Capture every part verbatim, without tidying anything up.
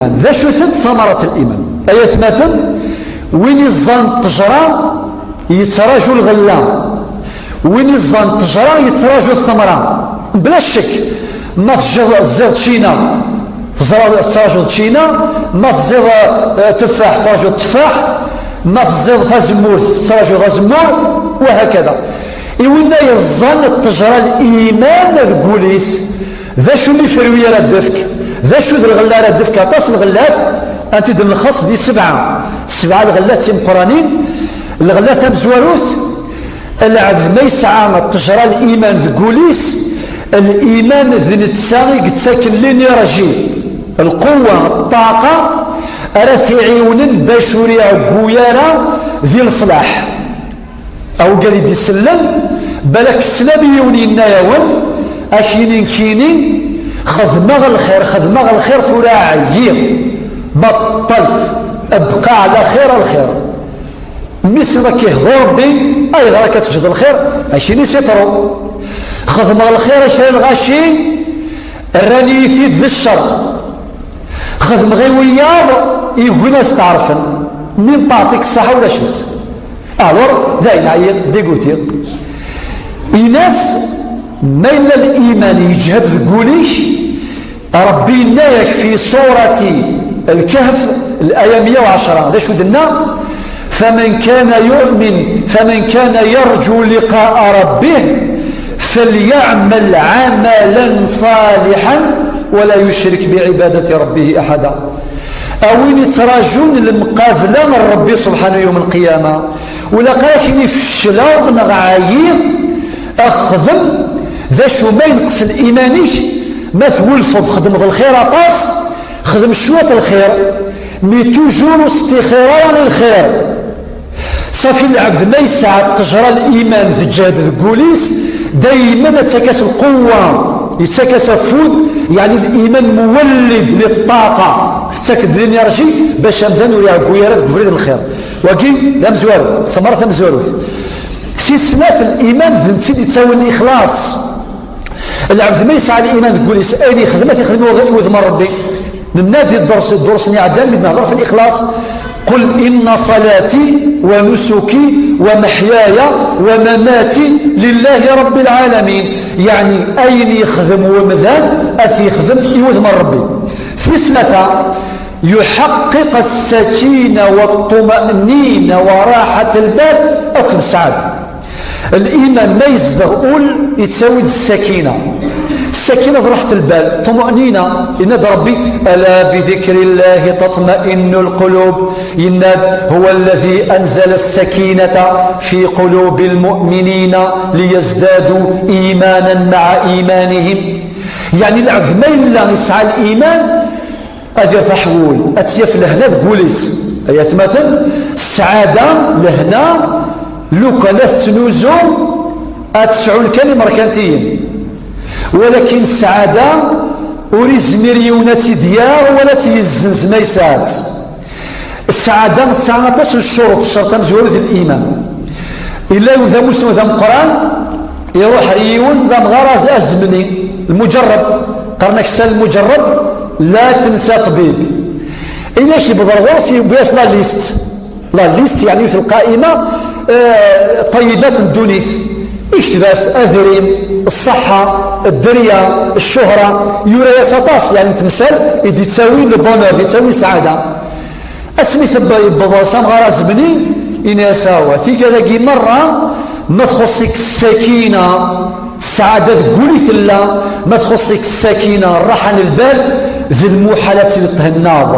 D acu-tent ثمرات الإيمان? Ay atmaten, win iẓẓan ṭṭejra yettraju lɣella, win iẓẓan ṭṭejra yettraju ttamra. Bla ccek, ma tejjiḍ, tezziḍ ččina, teẓra-, tettrajuḍ ččina, ma teẓẓiḍ, eh, teffaḥ, tettrajuḍ teffaḥ, ma teẓẓiḍ tazemmurt, tettrajuḍ azemmur, وهكذا. I winna yeẓẓan ṭṭejra n liman deg wul-is, d acu n iferwi ara d-tefk? D acu d lɣella ara d-tefk? Aṭas n lɣellat, ad tent-id-nlexṣ di sebɛa. Sebɛa lɣellat timeqqranin. Lɣella tamezwarut, lɛebd ma yesɛa ṭṭejra n liman deg wul-is, liman d netta i yettaken l'énergie, lquwwa, ṭṭaqa, ara t-iɛiwnen bac ur iɛeggu ara di leṣlaḥ. Awgad i d-isellen, balak teslam i yiwen yenna-yawen, akini nekkini xedmeɣ lxir, xedmeɣ lxir, tura ɛyiɣ, baṭṭelt, ebqa ɛla xir a lxir. Mi s-iḍ akka ihḍu Rebbi, ayɣer akka teǧǧeḍ lxir? Akini c'est trop. Xedmeɣ lxir a kra lɣaci, rran-iyi-t-id d ccer. Xedmeɣ i wiyaḍ yugin ad steɛrfen. Mi nṭaɛt-ik ṣṣaḥa ulac-itt. Alors, d ayen ɛyiɣ, dégoûtiɣ. Ini-as, ma yella liman yeǧhed deg wul-ik, Rebbi yenna-yak fi surati Lkehf, laya meyya u ɛecṛa, d acu d-tenna? فمن كان يؤمن، فمن كان يرجو لقاء ربه فليعمل عملا صالحا ولا يشرك بعبادة ربه أحدا. A win yettrajun lemqabla n Rebbi subḥanahu yawm lqiyama, ur ilaq ara ad k-ini fecleɣ neɣ ɛyiɣ, xdem d acu ma yenqes liman-ik, ma twulfeḍ xedmeḍ lxir aṭas, xdem cwiṭ lxir, mais toujours ur stixir ara i lxir. Ṣafi lɛebd ma yesɛa ṭṭejra n liman teǧhed deg wul-is, daymen ad takk-as lquwwa, yettak-as afud, yeɛni liman muwellid liṭṭaqa, tettak-d l'énergie bac amdan ur iɛeggu ara deg ubrid n lxir. Wagi d amezwaru, ttamra tamezwarut. Si snat, liman d netta i d-ittawin lixlaṣ. Lɛebd ma yesɛa liman deg wul-is, ayen yexdem ad t-ixdem i wudem n Rebbi. Nenna-d di ddurs, ddurs-nni iɛeddan mi d-nehder fi lixlaṣ: قل إن صلاتي ونسكي ومحياي ومماتي لله رب العالمين. Yeɛni ayen yexdem wemdan ad t-yexdem i wudem n Rebbi. Tis tlata, يحقق السكينة والطمأنينة وراحة البال akked sseɛd. Liman ma yezdeɣ ul, yettawi-d ssakina. Ssakina d raḥet lbal, ṭumu'nina. Yenna-d Rebbi: ألا بذكر الله تطمئن القلوب. Yenna-d: هو الذي أنزل السكينة في قلوب المؤمنين ليزدادوا إيمانا مع إيمانهم. Yeɛni lɛebd ma yella yesɛa liman, ad yertaḥ wul, ad tt-yaf lehna deg wul-is. Ay atmaten, sseɛda, lehna, lukan ad tettnuzu, ad tesɛu kan imerkantiyen. Walakin sseɛda ur izmir yiwen ad tt-id-yaɣ wala ad tt-yezzenz ma yesɛa-tt. Sseɛda tesɛa aṭas n ccuruṭ, ccerṭ amezwaru d liman. Yella yiwen d amusnu d ameqqran, iruḥ ar yiwen d amɣar az-, azemni, lmuǧerreb, qqaren-ak sal lmuǧerreb, la tensa ṭbib. Ini-ak yewweḍ ar ɣur-s, yewwi-as la liste. La liste, yeɛni yiwet lqaima, eh, ṭṭayyibat n ddunit. Ikteb-as adrim, ṣṣeḥḥa, dderya, ccuhra, yura-yas aṭas, yeɛni n temsal i d-ittawin le bonheur, d-ittawin sseɛda. Asmi tebba-, yewweḍ s amɣar azemni, ini-as: awa, tigad-agi merra, ma txuṣ-ik ssakina, sseɛda deg wul i tella, ma txuṣ-ik ssakina, rraḥa n lbal, d lmuḥal ad tiliḍ thennaḍ.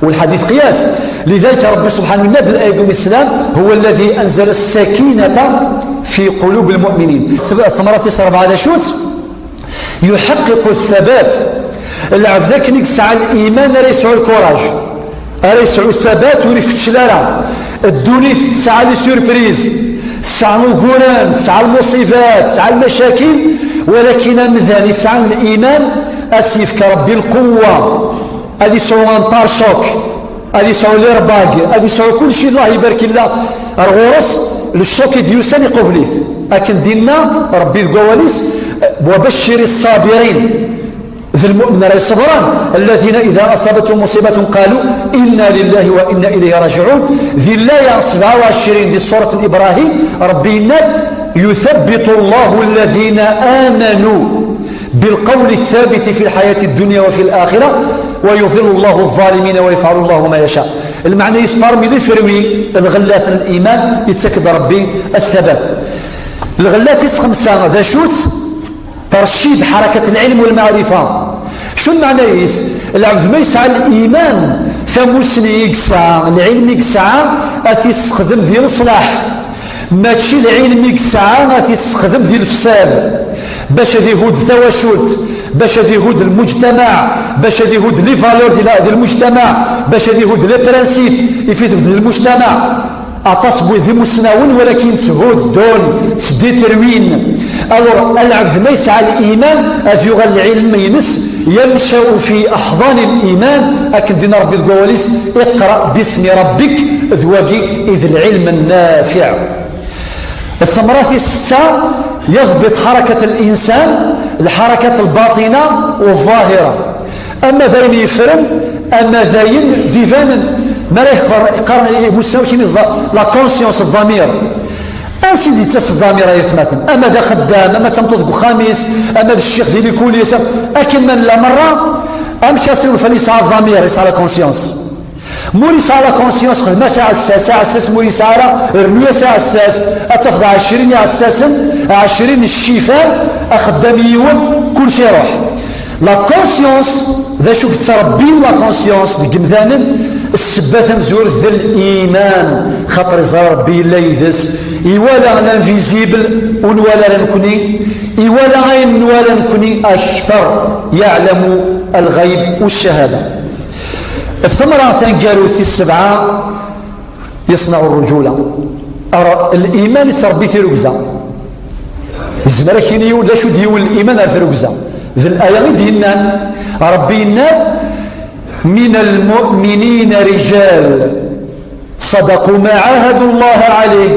Walḥadit qiyas. Lidalik Rebbi subḥanahu yenna-d, الآية الإسلام: هو الذي أنزل السكينة في قلوب المؤمنين. Ttemra tis rebɛa d acu-tt? يحقق الثبات. Lɛebd akken i yesɛa liman ara yesɛu lkuraj, ara yesɛu thabat, ur ifeccel ara. Ddunit tesɛa les surprises, tesɛa uguren, tesɛa lmuṣibat, tesɛa lmacakil, walakin amdan yesɛan liman, ad s-yefk Rebbi lquwwa, ad yesɛu un pare-choc, ad yesɛu l'airbag, ad yesɛu kulci, Allah ibarek illa ar ɣur-s, le choc i d-yusan iqubel-it. Akken d-inna Rebbi deg wawal-is: وبشر الصابرين. D lmu'min ara iṣebren, الذين إذا أصابتهم مصيبة قالوا إنا لله وإنا إليه راجعون. Di laya sebɛa u ɛecrin di surat Ibrahim, Ṛebbi yenna-d: يثبت الله الذين آمنوا بالقول الثابت في الحياة الدنيا وفي الآخرة ويضل الله الظالمين ويفعل الله ما يشاء. Lmeɛna-is, parmi les fruits, lɣella n liman, yettak-d Ṛebbi الثبات. Lɣella tis xemsa, d acu-tt? Tercid ḥarakat lɛilm walmaɛrifa. Acu lmeɛna-is? Lɛebd ma yesɛa liman, tamusni i yesɛa, lɛilm i yesɛa, ad t-yessexdem di leṣlaḥ. Mačči lɛilm i yesɛa ad t-yessexdem di lefsad, bac ad ihudd tawacult, bac ad ihudd lmujtamaɛ, bac ad ihudd les valeurs di la-, di lmujtamaɛ, bac ad ihudd les principes i fi tebded lmujtamaɛ. Aṭas n wid d imussnawen, walakin tthuddun, ttdittrwin. Alors, lɛebd ma yesɛa liman, ad yuɣal lɛilm-ines, ينشأ في أحضان الإيمان, akken d-yenna Ṛebbi deg wawal-is: اقرأ باسم ربك, d wagi i d lɛilm nnafiɛ. Ttamra tis setta, يضبط حركة الإنسان, الحركة الباطنة والظاهرة. Ama d ayen yeffren, ama d ayen d-ibanen. Mi ara yeqqar, yeqqar imussnawen kini la conscience, الضمير. Ansi d-yettas الضمير, ay atmaten? Ama d axeddam, ama d tameṭṭut deg uxxam-is, ama d ccix di likul-is, akken ma nella merra, amek as iḍfan yesɛa الضمير, yesɛa la conscience? Ma ur yesɛi la conscience, xdem-as aɛessas, aɛessas ma ur yesɛi ara, rnu-as aɛessas, ad tafeḍ ɛecrin iɛessasen, ɛecrin n ccifan, axeddam yiwen, kullec iruḥ. La conscience, d acu yettrebbin la conscience deg yemdanen? Ssebba tamezwarut d liman, xaṭer iẓra Ṛebbi yella yid-s, iwala l'invisible ur nwala ara nekni, iwala ayen nwala nekni akter, يعلم الغيب والشهادة. Ttamra taneggarut tis sebɛa, يصنع الرجولة. Ara, liman yettrebbi tirugza. Yezmer ad k-yini yiwen d acu d-yiwen liman ar tirugza. D laya i d-yennan, Ṛebbi yenna-d: من المؤمنين رجال صدقوا ما عاهدوا الله عليه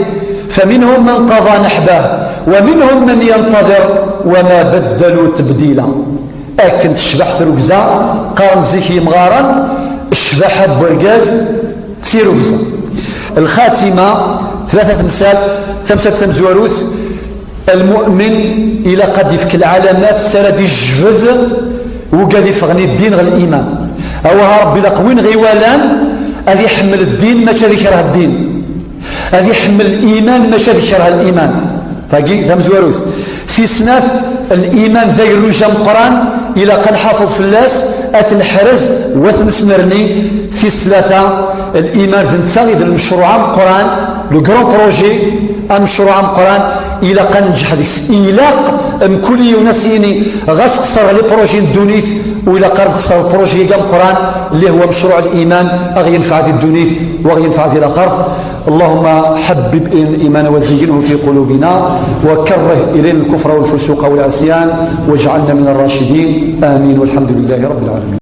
فمنهم من قضى نحبه ومنهم من ينتظر وما بدلوا تبديلا. Akken tecbeḥ tirugza, qqaren zik yimɣaren, ccbaḥa n urgaz d tirugza. Lxatima, tlata temsal, tamsalt tamezwarut, lmu'min ilaq ad d-ifk lɛalamat s ara d-ijbed wigad iffɣen i ddin ɣer liman. Awah, Ṛebbi ilaq win ɣ-iwalan ad iḥemmel ddin, mačči ad ikreh ddin. Ad iḥemmel liman, mačči ad ikreh liman. Tagi tamezwarut. Tis snat, liman d agerruj ameqqran, ilaq ad nḥafeḍ fell-as, ad t-neḥrez, u ad t-nesnerni. Tis tlata, liman d netta i d lmecruɛ ameqqran, le grand projet, amecruɛ ameqqran, ilaq ad nenǧeḥ deg-s. Ilaq mkul yiwen ad s-yini: ɣas xesreɣ les projets n ddunit, u ilaq ad xesreɣ lprojet-agi ameqqran, اللي هو مشروع الإيمان, ad ɣ-yenfeɛ di ddunit, u ad ɣ-yenfeɛ di laxert. اللهم حبب إلينا الإيمان وزينه في قلوبنا وكره إلينا الكفر والفسوق والعصيان واجعلنا من الراشدين. آمين والحمد لله رب العالمين.